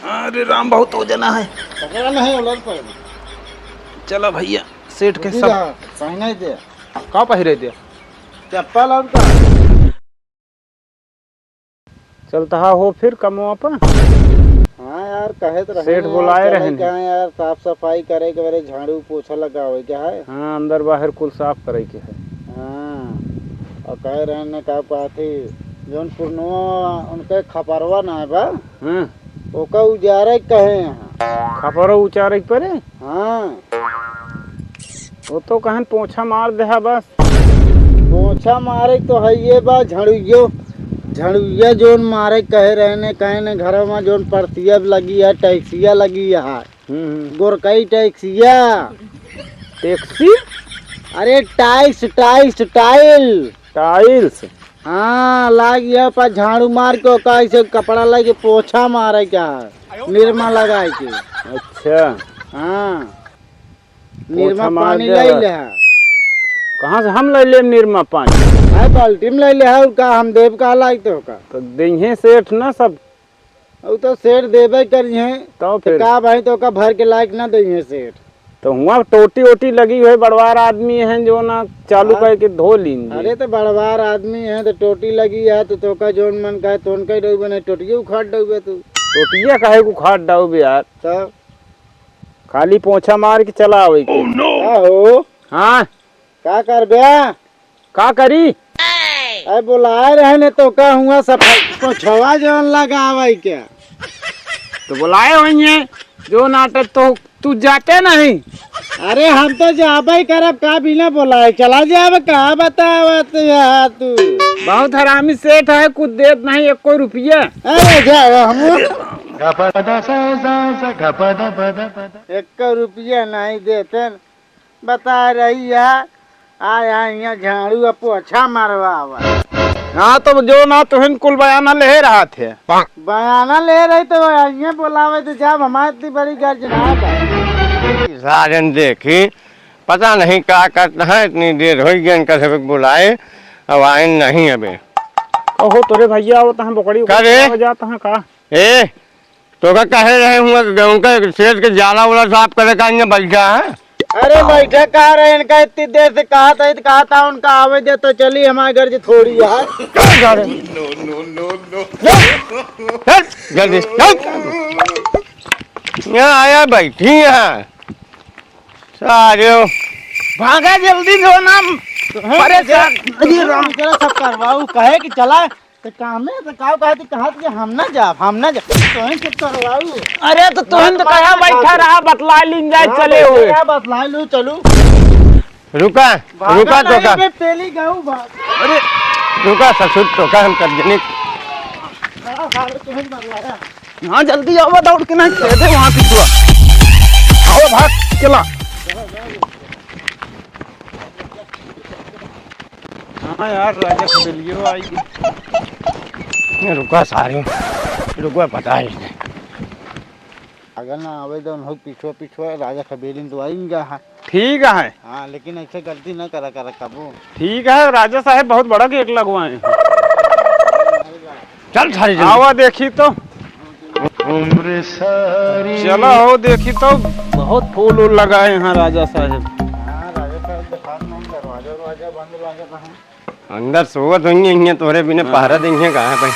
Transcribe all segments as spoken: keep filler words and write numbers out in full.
अरे राम, बहुत वजन है। पकड़ा नहीं, उलट पड़े। चला भैया, सेठ के जी सब रहा, पहनाई दे। का पहिरे दे? चप्पल और का? चलता हो फिर कमवा पर। हाँ यार, कहे तो रहे सेठ हैं यार, बुलाए चले रहे हैं। कहाँ यार, साफ सफाई करे के बारे, झाड़ू पोछा लगावे के है। हाँ, अंदर बाहर कुल साफ करे के है। हाँ, और कहे रहे ने का कहती, जौन पुरनवा उनके खपरवा ना है बा, हाँ। ओका उजारे के कहे हैं। खपरवा उजारे के परे? हाँ। वो तो कहन पोछा मार देहा बस। पोछा मारे तो है ये बा, झड़ुइयो, झड़ुइया जोन मारे कहे रहे ने, कहे ने घर में जोन परतिया लगी है, टैक्सिया लगी है, हम्म, हम्म। गोरकई टैक्सिया। टैक्सी? अरे टाइल्स, टाइल्स, टाइल। टाइल्स? हाँ, लाग गया पर झाड़ू मार के ओका ऐसे कपड़ा लेके पोछा मारे क्या है, निरमा लगाए के। अच्छा। हाँ। निरमा पोछा मार पानी देला। ले ले हा। कहाँ से हम ले लेम निरमा पानी? अरे बाल्टी में ले ले हा, और का हम देब का लायक तो का? तो देहे सेठ ना सब। उ तो सेठ देबे करिहे। तो तो फिर? का भाई, तो का भर के लायक ना देहे सेठ। तो हुआ टोटी ओटी लगी हुई, बड़वार आदमी हैं जो ना चालू हाँ। करके धो लीन जी। अरे तो बड़वार आदमी है तो टोटी लगी है तो तोका जोन मन का है तोन कह डूबे, नहीं टोटिए उखाड़ डूबे तू। टोटिए काहे को उखाड़ डूबे यार? तो खाली पोछा मार के चला आवे के। Oh, no! का हो? हाँ? का करबे? का करी? अरे बुलाए रहे ने तो का हुआ सफाई पोछवा जौन लगावे के। तो बुलाए हुई हैं, जो नाटक तो तू जाते नहीं। अरे हम तो जाबे ही करब, का बिना बुलाए चला जाब, का बतावत यार तू। बहुत हरामी सेठ है, कुछ देत नहीं एको रुपया। अरे जा हम एको रुपया नहीं देते। बता रही है, आया यहाँ झाड़ू आ पोछा मरवावा। हाँ, तो जो ना तुहिन कुल बयाना ले रहा थे। बयाना ले रही तो यहाँ बोलावे तो जब हमारे इतनी बड़ी गर्जना है। साजन देखी, पता नहीं का करता है, इतनी देर हो गई इनका सब बुलाए, अब आए नहीं अबे। ओहो, तोरे भैया आवत हैं, बोकड़ी का रे? उखाड़ जात हैं का? ए, तोका कहे रहे हुआ कि उनका सेठ के जाला वाला साफ करे का इहाँ बैठा है। अरे बैठा कहाँ रहे, इनका इतनी देर से कहा था, कहा था उनका आवे दे तो चली, हमारे घर से थोड़ी है। क्या जा रहे? चल, जल्दी चल। यहाँ आया बैठी है सारे। भागा जल्दी जो ना। अरे अरे राम। इधर सब करवाऊ कहे कि चला तो कामे तो काऊ कहत कि हम ना जाब, हम ना जाब। तोहन के करवाऊ। अरे तो तोहन तो कहा बैठा रहा, बतला लीन जाए, हाँ, चले बैठे हुए। रहा, बतला लू, चलू। रुका, भागा रुका नहीं, तोका। अबे पेली गाऊ भाग। अरे रुका ससुर, तोका हम कर जनिक। हाँ, सारे तोहन बतलाया। हाँ, जल्दी आवा, दौड़ के ना खेदे वहाँ पिछुआ। आवा, भाग, चला। हाँ यार, राजा खबेलियो आई। रुका सारे, रुका, पता है इसने। अगर ना आवे तो उन लोग पिछुआ, पिछुआ राजा खबेलिन तो आई नहीं गया है। ठीक है। हाँ, लेकिन ऐसे गलती ना करा, करा कबो। ठीक है, राजा साहब बहुत बड़ा गेट लगवाए हैं। चल सारे जल्दी। आवा देखी तो। चला हो देखी तो, बहुत फूल उल लगाए हैं राजा साहब। हाँ, राजा साहब के साथ में दरवाजा, दरवाजा बंद लगा था। अंदर सोवत होइहैं, इहाँ तोहरे बिना हाँ। पहरा देइहैं कहाँ भाई?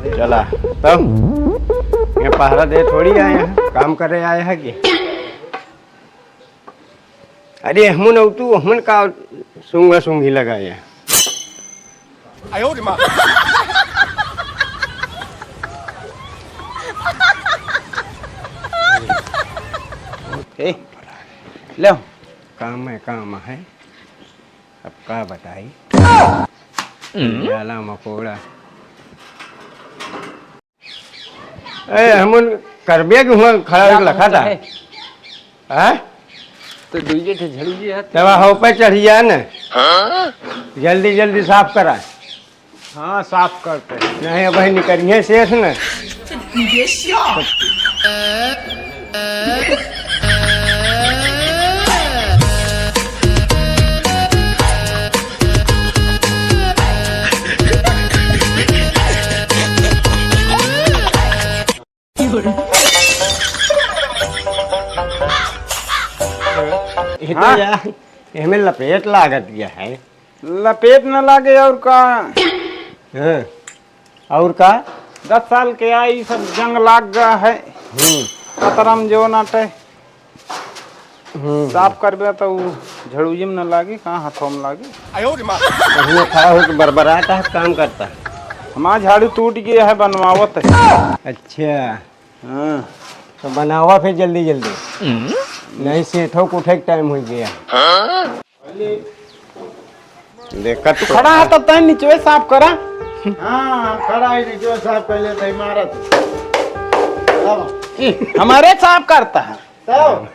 चला, तब ये पहरा दे थोड़ी आए हैं, काम करे आए हैं कि? अरे हमन अउ तू, हमन का सूंघा सूंघी लगाए हैं? ए, लो। काम है, काम है। अब का बताई? जाला मकोड़ा। ए, हमन करबे के हुआ खड़ा ना, लखा था। है। हैं? तो दुइये ठे झड़िये है। तब हो पे चढ़िया न। जल्दी, जल्दी साफ करा। हाँ, साफ करते हैं। नहीं, अब निकलिए शेष न। ये तो हाँ? यार, एमे लपेट लागत गया है। लपेट न लागे और का? हाँ। और का? दस साल के आई, सब जंग लाग गया है। हम्म। कतरम जो नाटे। हम्म। साफ करबे तो उ झड़ुइये में न लागे, कहाँ हाथों में लागे। बढ़िया खड़ा होके बरबराता है, काम करता है। हमारा झाड़ू टूट गया है, बनवावत है। अच्छा। हाँ। तो बनावा फिर जल्दी जल्दी। हम्म। नहीं, सेठो को उठे के टाइम हो गया। देखत तू तो खड़ा है, तब तैं निचवे साफ करा। हाँ, हम खड़ा है, निचवे साफ कर लेते हैं, मारत। अब ई, हमारे साफ करता है। तब?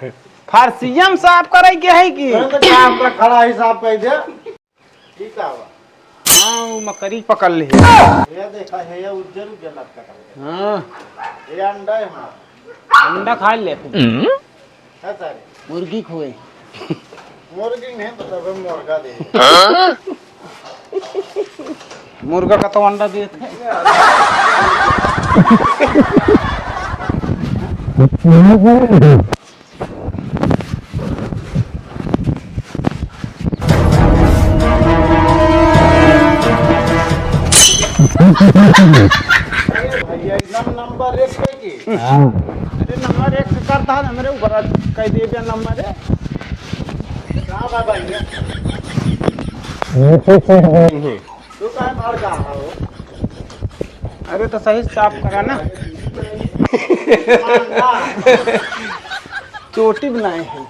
फर्शियम साफ करे के है कि? तुरंत काम पर खड़ा है, साफ कर दे। ठीक है बा। हाँ, वो मकरी पकड़ ले। ये देखा है, ये उज्जर उज्जर लटका है। हाँ। ये अंडा है हमारा। अंडा खा ले। है सारे। मुर्गी खोए। मुर्गी नहीं, तो तबे मुर्गा दे। मुर्गा का तो अंडा देत है। भैया, एकदम नंबर एक पे की। हाँ। अरे, नंबर एक पे करता है, हमरे ऊपर आज कह दे दिया नंबर एक। का बा भैया? तू का मार का हो? अरे, तो सही से साफ करा ना। चोटी बनाए हैं।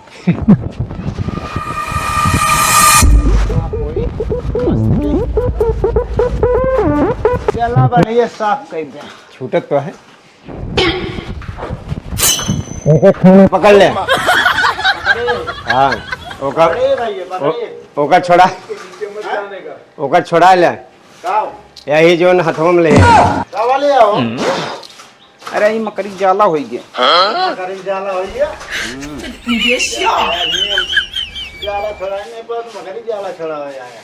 चला, बढ़िया साफ कर दे। छूटत तो है। एक एक खाना पकड़ ले। हाँ, ओका, पकड़े भाई, ये पकड़े। ओ-, ओका छोड़ा। ओका छोड़ा ले। का हो? यही जोन हथवा में ले। का वाले आओ? अरे, ई मकरी जाला होई गया। मकरी जाला होई गया? हम्म। जाला छोड़ा नहीं, पर मकरी जाला छोड़ा हो जाएगा।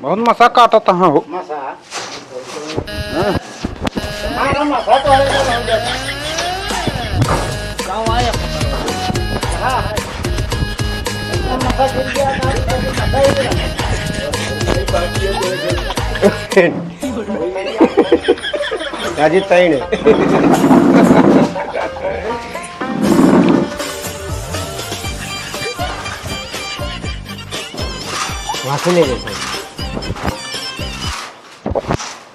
बहुत मसा काटत ह हो। मसा? हाँ। हमारा मसा तो है, तो हो जाता। गाँव आया। हाँ, हाँ। मसा गिर गया था, तो मसा ही गिरा। राजी तई ने। वहाँ से ले लेते हैं।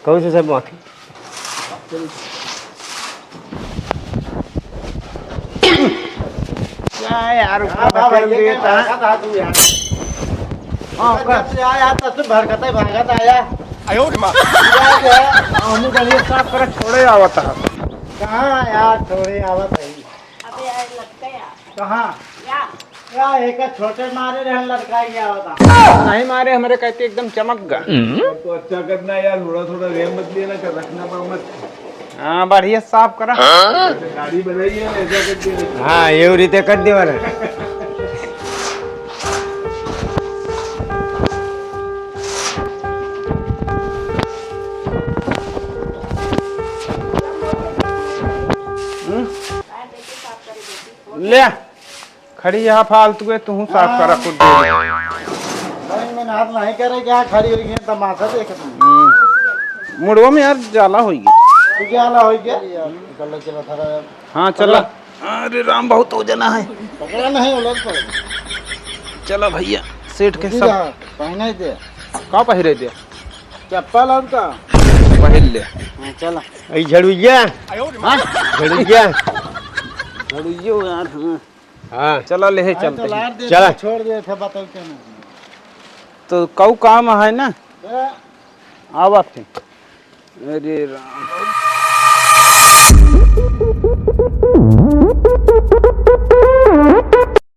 कौन से सब वहाँ के? क्या यार, हाँ, ऊपर बाबा, ढकेल ये दिए क्या था। भागा था तू यार? हाँ, जब से आया, तब से भरकत है, भागत आया। आयो रे माँ। क्या जो है? हाँ, हमू बढ़िया साफ करे छोड़े आवत है। कहाँ यार, छोड़े आवत है? अबे यार, लटका यार। कहाँ? या। या, एक छोटे मारे रहन, लटका गया होता। नहीं मारे, हमरे कहते एकदम चमक गा। तो अच्छा करना यार, थोड़ा थोड़ा रेम मत लेना कर, रखना पर मत। हाँ, बढ़िया साफ करा। गाड़ी बनाई है ना, ऐसा करके। हाँ, ये रीते कर दे वाला। हम्म? ले, खड़ी यहाँ फालतू है, तू साफ करा खुद। नहीं, मैं हाथ नहीं करे, क्या खड़ी हुई है, तमाशा देख तू। हम्म। मुड़वा में यार जाला होई गया। जाला होई गया? निकल ले, चला थारा। हाँ, चला। अरे राम, बहुत वजन है। पकड़ा नहीं, उलट पड़। चला भैया, सेठ के सब। पहने दे। का पहिरे दे? चप्पल और का? पहिर ले। हाँ, चला। ई झड़ुइया। हाँ? झड़ुइया। झड़ुइयो यार, हाँ। हाँ। चला, ले हे, हाँ, चलते तो हैं। लार दे, चला। छोड़ दे, फिर बताओ क्या नहीं। तो कऊ काम है ना? तो आवा फिर। अरे राम।